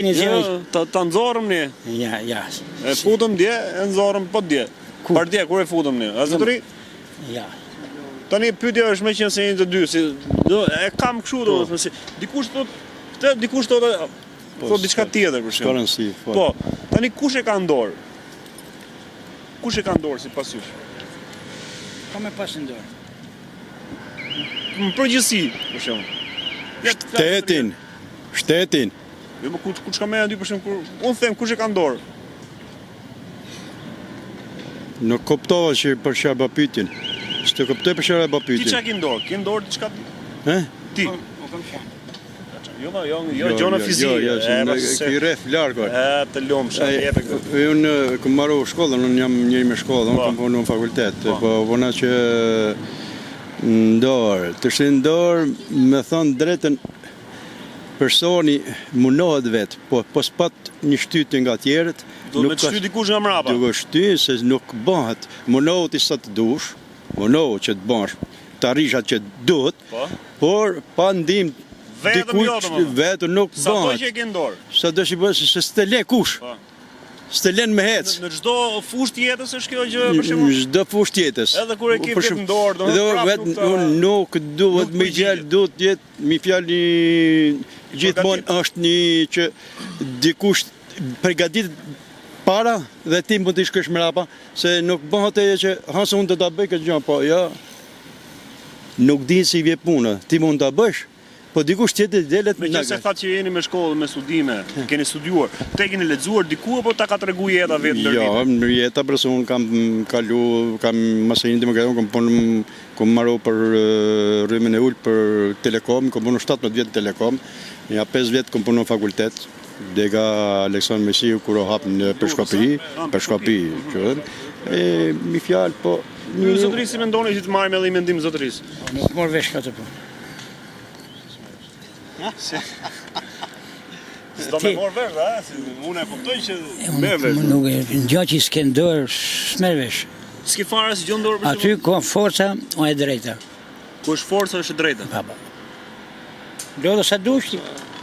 Jo, ta, ta nxorëm ne. Ja, ja. E futëm dje, e nxorëm po dje. Ku? Par dje, kur e futëm ne? A zotëri? Ja. Tani pyetja është me qenë se jeni të dy, si do e kam kështu Po. domethënë si dikush thot këtë, dikush thotë Po, thot diçka s'ka- tjetër për S'ka shembull. rëndësi, po. Po, tani kush e ka në dorë? Kush e ka në dorë sipas jush? Ka me pas në dorë. Në përgjithësi, për shembull. Ja, të flas Shtetin, shtetin. Jo, më ku ku çka më aty për shembull kur unë them kush e ka në dorë? Nuk kuptova që për çfarë bë pyetjen. S'të kuptoj për çfarë bë Ti çka pyetjen. ke në dorë? Ke në dorë diçka ti? Ë? Ti. Po, kam qenë. Jo, ma, jo, jo, gjona fizike. Jo, jo, E, se pa, në- se- ky rreth larg. o. E, të lumsh, Ai, jepe këtë. Unë e, kam marrë shkollën, unë jam njeri me shkollë, unë Po. kam punu në fakultet, Po. po puna që në dorë, të shti në dorë, me thonë drejtën, personi munohet vetë, po po s'pat një shtytje nga tjerët, Do me të ka- shty dikush nga mrapa. Duke shty se nuk bëhet. Munohu ti sa të dush, munohu që të bësh, të arrish atë që duhet, Po. por pa ndihmë Vetëm dikujt jo, domethënë. vetëm nuk Sa do bëhet. që e ke në dorë. Sa do që bëhet, se s'të le kush. Po. S'të lën me hec. Në çdo fushë të jetës është kjo gjë për shembull. Në çdo fushë të jetës. Edhe kur e ke Për vetë shembull, në dorë, domethënë, do prapë vetë nuk ta- nuk duhet nuk me përgjigjet. fjalë, duhet të jetë me fjalë një gjithmonë është një që dikush përgatit para dhe ti mund të shkosh mbrapa, se nuk bëhet ajo që ha se unë do ta bëj këtë gjë, po jo. Nuk di si vje puna, ti mund ta bësh, po dikush tjetër delet Me qenë se thatë që jeni me shkollë, me studime, keni studiuar, te keni lexuar diku apo ta ka tregu jeta vetë ndër Jo, vite? në jeta përse unë kam kalu, kam masë një demokrati, unë kam punë, kam marru për eh, rrymën e ulët për Telekom, kam punu 17 vjet në Telekom, ja 5 vjet kam punu në fakultet, dega Aleksandr Mesiu kur u hap në Peshkopi, a? Peshkopi, që e mi fjalë, po Ju zotëri si mendoni që të marrim edhe një mendim zotërisë? Nuk mor vesh këtë punë. S'do me marr vesh, a? Si, unë e kuptoj që merr Unë vesh. nuk e gjë që s'ke në dorë, s'merr vesh. S'ke fare si gjë në dorë për Aty shembull. ka forca, o e drejta. Ku është forca është e drejta. Pa, pa. Lodhë sa dush ti.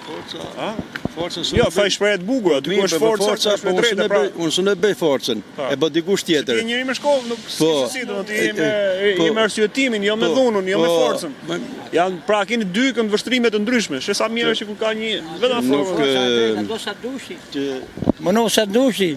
Forca, A? forca Jo, tha i shprehje të bukur, aty ku është po forca, forca, është po e unë drejta, s'e pra. bëj, unë s'e bëj forcën, Pa. e bë dikush tjetër. Ti je njeri me shkollë, nuk Po. s'ke se si, domethënë ti je me E, po. je me arsyetimin, jo me Po, dhunën, jo me po, forcën. me- Janë pra keni dy këndvështrime të ndryshme. She sa mirë është që kur ka një vetëm afro. Nuk, Forca e e, drejta, do sa dush ti. Që Mëno sa dush ti.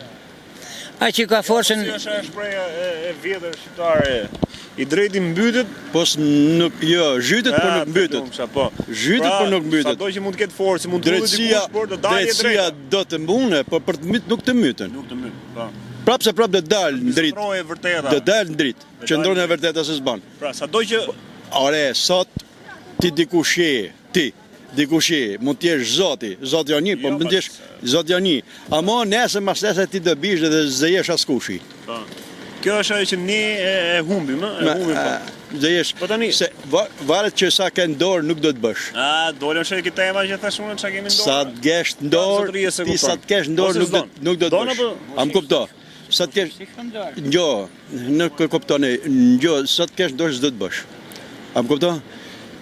Ai që ka forcën, Si është ajo shprehja e, e vjetër shqiptare? I drejti mbytet, Po nuk, jo, zhytet por a, nuk mbytet. lumsha, po. Zhytet Pra, por nuk mbytet. Sado që mund të ketë forcë, mund të ullet Drejtësia, dikush, por do dalë e drejtësia drejta. do të mbune, por për të myt nuk të mytën. Nuk të mbyt, po. Prapë se prapë do dalë në dritë. Ndroje e vërteta. Do dalë në dritë. Do Qëndron dalë e vërteta se s'ban. Pra, sado që Ore, sot ti dikush je, ti dikush je, mund të jesh Zoti, Zoti janë një, po Jo, mund të jesh pas- Zoti janë një. Ama nesër mas nesër ti do bish dhe s'do jesh askushi. po. Kjo është ajo që ne e, e humbim, ë, e Ma, humbim po. a, Do jesh. Po tani- se va- varet që sa ke në dorë nuk do të bësh. A, dolëm shë këtë tema që thash unë çka kemi në dorë. Sa të kesh në dorë, zotëria se ti sa kupton. të kesh në dorë Ose nuk do s'don. nuk do të Don bësh. apo- A më kupto? Sa të kesh si ka në dorë. Ngjo, nuk e kupton e, ngjo, sa të kesh në dorë s'do të bësh. A më kupton?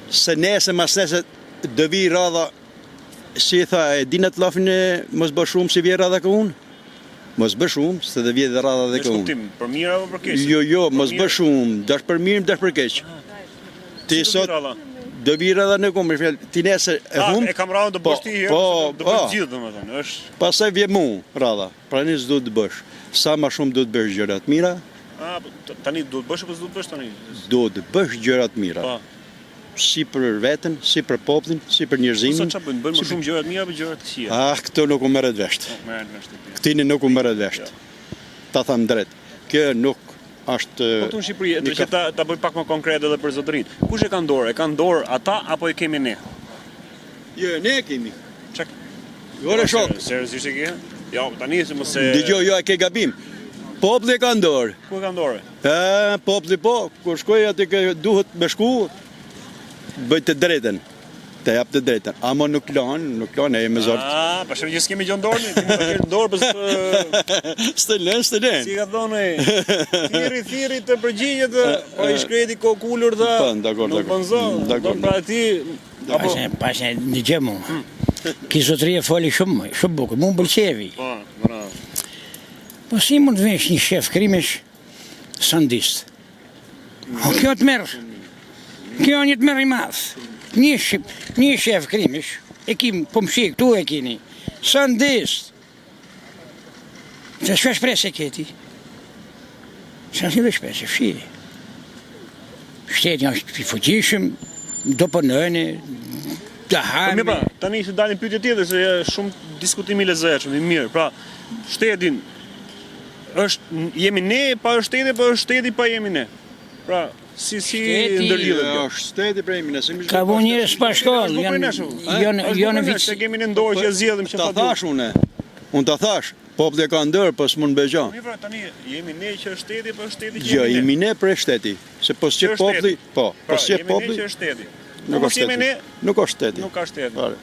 Se nesër mas nesër do vi radha si i tha, e din atë llafin e mos bë shumë si vjen radha ke unë? Mos bë shumë, se do vjen dhe radha dhe Në ke unë. kuptim, për mirë apo për keq? Jo, jo, Për mos mirë- bë shumë, dash për mirë, dash për keq. Ti Si do vi sot radha? do vi radha në kumë, fjalë, ti nesër e A, hum. e kam radhën të Po, bësh ti herë, po, do bësh po. gjithë domethënë, është Pastaj vjen mu radha. Pra ne s'duhet të bësh. Sa më shumë duhet të bësh gjëra të mira, a, po, t- tani duhet bësh apo s'duhet bësh tani? duhet të bësh gjëra të mira. Po. Si për veten, si për popullin, si për Po njerëzimin. sot çfarë bëjnë? Bëjnë më si shumë gjëra të mira apo gjëra të këqija? Ah, këto nuk u merret vesht. Nuk merren vesh ti. Këtini nuk u merret vesht. Ta them drejt. Kjo nuk është Po këtu në Shqipëri, një do që ta ta bëj pak më konkret edhe për zotërinë. Kush e ka në dorë? E kanë në dorë ata apo e kemi ne? Jo, ne e kemi. Çka? Jo, ore shok. Seriozisht e ke? Jo, tani se mos e Dëgjoj, jo, e ke gabim. Populli e ka në dorë. Ku e ka në dorë? E, populli po, kur shkoj aty ke duhet me shku, bëj të drejtën. Të jap të drejtën. Ama nuk lan, nuk lan, e me zor. Ah, pa shembull që s'kemi gjë në dorë, ne, ti mund ta kesh në dorë, po s'të S'të lën, s'të lën. Si ka thonë ai? Thirri, thirri të përgjigjet, po i shkreti kokulur dha. Po, dakor, Nuk dakor. bën zë. Dakor. Do pra ti Dakor. Apo Pas një gjë mu. Ky zotëria foli shumë, shumë bukur, mu më pëlqevi. Po, bravo. Po si mund të vesh një shef krimesh sandist? O kjo tmerr. Kjo një tmerr i madh. Një shef, një shef krimesh, e kim komshi këtu e kini. Sandist. Se çfarë shpresë ke ti? Se asnjë shpresë, fshi. Shteti është i fuqishëm, do punojnë, do Po hanë. mirë pra, tani se dalim pyetje tjetër se është shumë diskutim i lezetshëm, i mirë. Pra, shtetin është jemi ne pa është shteti, pa është shteti pa jemi ne. Pra, si si Shteti- ndërlidhet kjo? Është shteti prej mine, se mi Ka vu njerëz pa shkollë, Është janë bërë nesh, janë Është janë bërë nesh, vic. se kemi në dorë që e zgjedhim që Ta fa thash une. Unë ta thash, populli e ka ndër, po s'mund bëj gjë. Mirë pra, tani jemi ne që është shteti, po është shteti që Jo, jemi ne. jemi ne prej shteti, se po Që s'qe është populli, shteti. po, po Pra, s'qe jemi ne populli, që është shteti. nuk Po është jemi shteti. ne, Nuk është shteti. nuk ka shteti. Fare,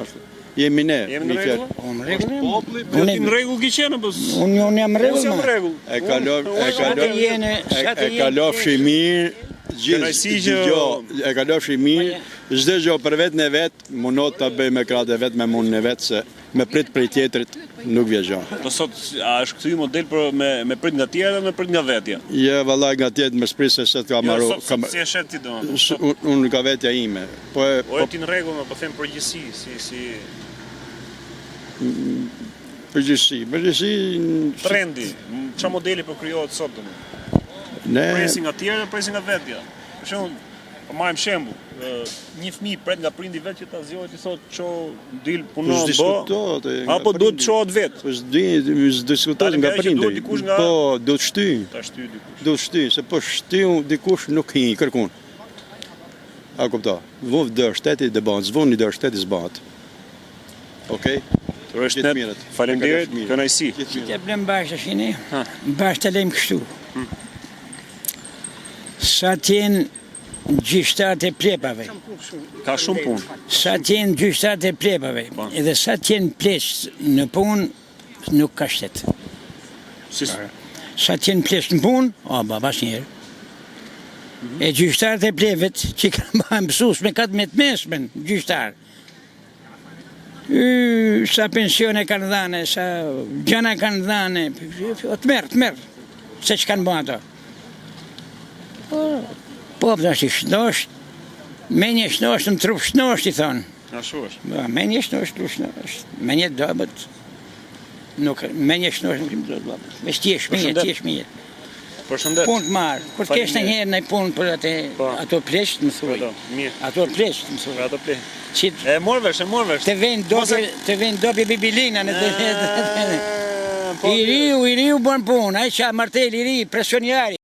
ashtu. Jemi ne, Jemi në mi rregull? fjalë. Unë në rregull jam. Populli Po Unë ti në rregull ki qenë apo? s- Unë unë jam në Unë rregull. jam ma. në rregull. E kalo, Unë- e unë- Sa kalo, të jene, e, sa të e jene kalofshi mirë, gjithë Kënaqësi që- dëgjo, e kalofshi mirë, çdo gjë për vetën e vet, mundohet ta bëj me krahët e vet, me mundin e vet, se me prit prej tjetrit nuk vjen gjë. Po sot a është kthy model për me me prit nga tjerë dhe me prit nga vetja? Jo vallai nga tjetër më sprit se sot ka Jo, marru, sot, ka sot si e shet ti domethënë. S- unë unë nga vetja ime. Po e, O po e ti në rregull, më po them përgjithësi, si si përgjithësi, përgjithësi trendi, m- çfarë modeli po krijohet sot domethënë? ne Presin nga tjerë dhe presin nga vetja. Për shembull, po marrim shembull, ë, një fëmijë pret nga prindi vet që ta zgjohet i thotë ço dil puno Po bë. s'diskutohet e, nga Apo duhet prindi. çohet vet. Po s'di, s'diskutohet Dalim nga nga ajo që prindi. duhet dikush nga- Po, duhet shty, Ta shty dikush. duhet shty, se po shtyu dikush nuk hi kërkun. A kupto? Vuv dër shteti dhe bëhet, s'vun i dër shteti s'bëhet. Okej? Të uroj Gjithë shëndet. mirët. Faleminderit, E kalosh mirë. kënaqësi. Gjithë mirët. Të blem bashkë tash ne. Bashkë të lejmë kështu. Sa të jenë gjyqtarët e plepave, Ka shumë punë. sa të jenë gjyqtarët e plepave, Po. edhe sa të jenë pleq në punë, nuk ka shtet. Si Sa të jenë pleq në punë, o, ba, pas njërë. E gjyqtarët e plevet, që kanë ba mësues me katë me të mesmen, gjyqtarë. Y, sa pensione kanë dhane, sa gjana kanë dhane, o të merë, të merë, se që kanë bërë ato. Po, po, është i shnosh, me një shnosh, në trup shnosh, i thonë. ashtu është. Po, Me një shnosh, trup shnosh, me një dobët, nuk, me një shnosh, nuk do dobët. Veç ti je shmije, Përshëndet. ti je shmije. Përshëndet. Punë të marrë. Kur të kesh Faleminderit. ndonjëherë ndonjë punë për atë Po. ato pleq, më thuaj. Po, mirë. Ato pleq, më Për thuaj. ato ple. Si E mor vesh, e mor vesh. të vjen dobi, të vjen dobi bibilina në të Po, I riu, i riu bën punë, ai qa martel i ri, presioniari.